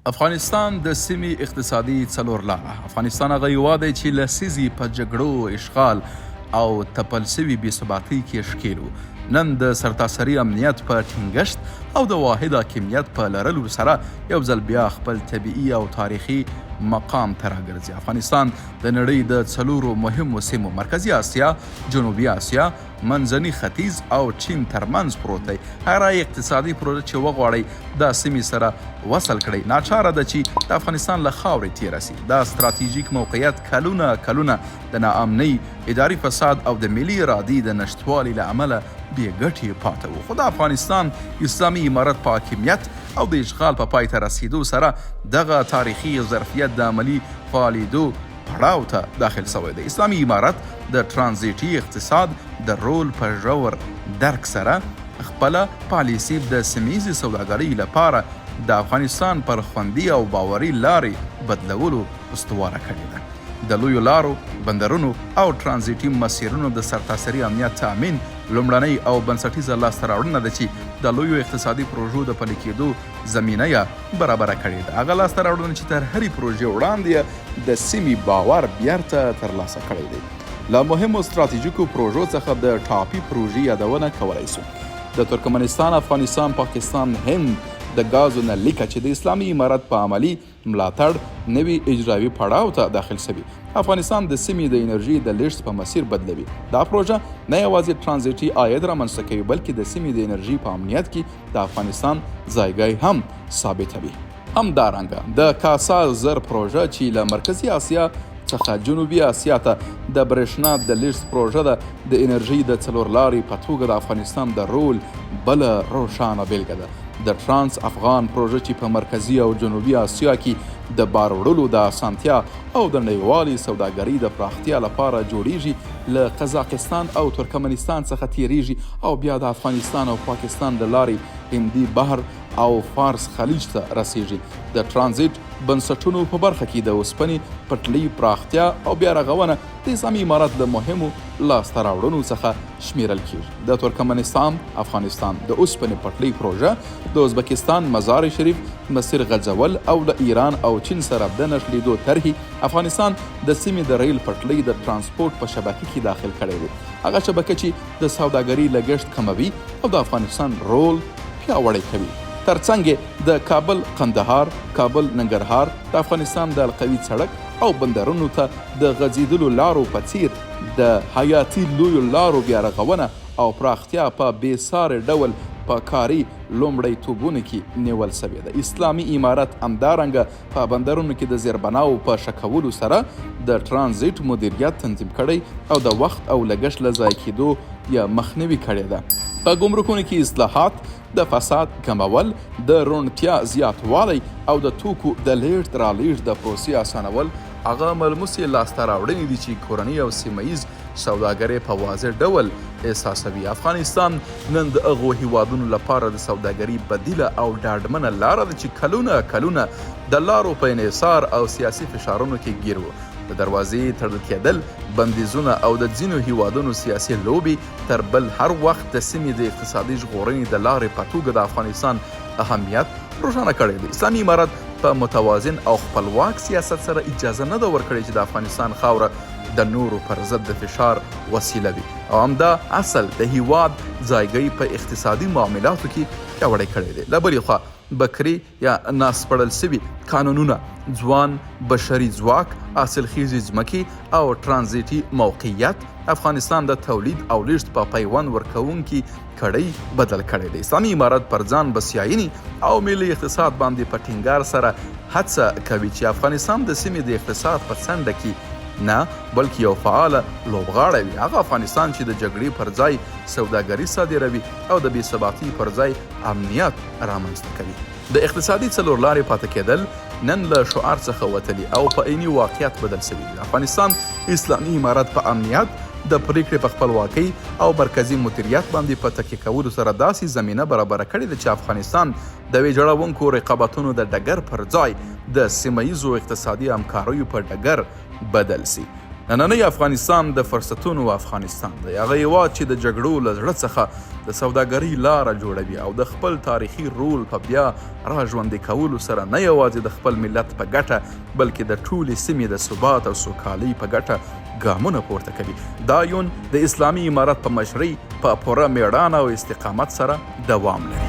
افغانستان د سیمې اقتصادي څلور لاره. افغانستان هغه هیواد دی چې لسیزې په جګړو، اشغال او تپل شوي بې ثباتۍ کې ښکیل و. نن د سرتاسري امنیت په ټینګښت او د واحد حاکمیت په لرلو سره یو ځل بیا خپل طبیعي او تاریخي مقام ته راګرځي. افغانستان د نړۍ د څلورو مهمو سیمو، مرکزي اسیا، جنوبي اسیا، منځني ختیځ او چین ترمنځ پروت دی. هره اقتصادي پروژه چې وغواړئ دا سیمې سره وصل کړئ، ناچاره ده چې د افغانستان له خاورې تېره شي. دا ستراتیژیک موقعیت کلونه کلونه د ناامنۍ، اداري فساد او د ملي ارادې د نشتوالي له امله بې ګټې پاته و، خو د افغانستان اسلامي امارت په حاکمیت او د اشغال په پای ته رسېدو سره دغه تاریخي ظرفیت د عملي فعالېدو پړاو ته داخل شوی دی. اسلامي امارت د ترانزیټي اقتصاد د رول په ژور درک سره خپله پالیسي د سیمیزې سوداګرۍ لپاره د افغانستان پر خوندي او باوري لارې بدلولو استواره کړې ده. د لویو لارو، بندرونو او ترانزیټي مسیرونو د سرتاسري امنیت تامین لومړنۍ او بنسټیزه لاسته راوړنه ده چې د لویو اقتصادي پروژو د پلي کېدو زمینه یې برابره کړې ده. هغه لاسته راوړنه چې تر هرې پروژې وړاندې یې د سیمې باور بیرته ترلاسه کړی دی. له مهمو ستراتیژیکو پروژو څخه د ټاپي پروژې یادونه کولای شو. د ترکمنستان، افغانستان، پاکستان، هند د ګازو نللیکه چې د اسلامي امارت په عملي ملاتړ نوي اجراوي پړاو ته داخل شوي، افغانستان د سیمې د انرژۍ د لیږد په مسیر بدلوي. دا پروژه نه یوازې ترانزیټي عاید رامنځته کوي، بلکې د سیمې د انرژۍ په امنیت کې د افغانستان ځایګی هم ثابتوي. همدارنګه د کاسا 1000 پروژه چې له مرکزي اسیا څخه جنوبي اسیا ته د برېښنا د لیږد پروژه ده، د انرژۍ د څلورلارې په توګه د افغانستان د رول بله روښانه بېلګه ده. د ټرانس افغان پروژه چې په مرکزي او جنوبي اسیا کې د بار وړلو د اسانتیا او د نړیوالې سوداګرۍ د پراختیا لپاره جوړیږي، له قزاقستان او ترکمنستان څخه تیریږي او بیا د افغانستان او پاکستان له لارې هندي بحر او فارس خلیج ته رسیږي. د ترانزیټ بنسټونو په برخه کې د اوسپنې پټلۍ پراختیا او بیا رغونه د اسلامي امارت له مهمو لاسته راوړنو څخه شمیرل کیږي. د ترکمنستان افغانستان د اوسپنې پټلۍ پروژه، د ازبکستان مزار شریف مسیر غځول او له ایران او چین سره د نښلېدو طرحې افغانستان د سیمې د ریل پټلۍ د ترانسپورت په شبکه کې داخل کړی دی، هغه شبکه چې د سوداګرۍ لګښت کموي او د افغانستان رول پیاوړی کوي. ترڅنګ یې د کابل قندهار، کابل ننګرهار، د افغانستان د القوي څړک او بندرونو ته د غځېدلو لارو په څیر د حیاتي لویو لارو بیارغونه او پراختیا په بې سارې ډول په کاري لومړیتوبونو کې نیول شوې ده. اسلامي امارت همدارنګه په بندرونو کې د زیربناوو په ښه کولو سره د ترانزیټ مدیریت تنظیم کړی او د وخت او لګښت له ضایع کېدو یې مخنیوي کړې ده. په ګمرکونو کې اصلاحات، د فساد کمول، د روڼتیا زیاتوالی او د توکو د لېږد رالېږد د پروسې اسانول هغه ملموسې لاسته راوړنې دي چې کورني او سیمه ییز سوداګر یې په واضح ډول احساسوي. افغانستان نن د هغو هیوادونو لپاره د سوداګرۍ بدیله او ډاډمنه لاره ده چې کلونه کلونه د لارو په انحصار او سیاسي فشارونو کې ګیر وو. د دروازې تړل کېدل، بندیزونه او د ځینو هیوادونو سیاسي لوبې تر بل هر وخت د سیمې د اقتصادي ژغورنې د لارې په توګه د افغانستان اهمیت روښانه کړی دی. اسلامي امارت په متوازن او خپلواک سیاست سره اجازه نه ده ورکړې چې د افغانستان خاوره د نورو پر ضد د فشار وسیله وي او همدا اصل د هیواد ځایګی په اقتصادي معاملاتو کې پیاوړی کړی دی. له بلې خوا بکري یا ناسپړل شوي کانونونه، ځوان بشري ځواک، حاصلخیزې ځمکې او ترانزیټي موقعیت افغانستان د تولید او لیږد په پیوند ورکوونکي کړۍ بدل کړی دی. اسلامي امارت پر ځان بسیاینې او ملي اقتصاد باندې په ټینګار سره هڅه کوي چې افغانستان د سیمې د اقتصاد په څنډه کې نه، بلکې یو فعال لوبغاړی وي. هغه افغانستان چې د جګړې پر ځای سوداګري صادروي او د بې ثباتۍ پر ځای امنیت رامنځته کوي. د اقتصادي څلورلارې پاتې کېدل نن له شعار څخه وتلي او په عیني واقعیت بدل شوي دي. د افغانستان اسلامي امارت په امنیت، د پرېکړې په خپلواکۍ او مرکزي مدیریت باندې په تکیه کولو سره داسې زمینه برابره کړې ده چې افغانستان د ویجاړونکو رقابتونو د ډګر پر ځای د سیمه ییزو اقتصادي همکاریو په ډګر بدل شي. نننی افغانستان د فرصتونو افغانستان دی، هغه هیواد چې د جګړو له زړه څخه د سوداګرۍ لاره جوړوي او د خپل تاریخي رول په بیا را ژوندي کولو سره نه یوازې د خپل ملت په ګټه، بلکې د ټولې سیمې د ثبات او سوکالۍ په ګټه ګامونه پورته کوي. دا یون د اسلامي امارت په مشرۍ په پوره مېړانه او استقامت سره دوام لري.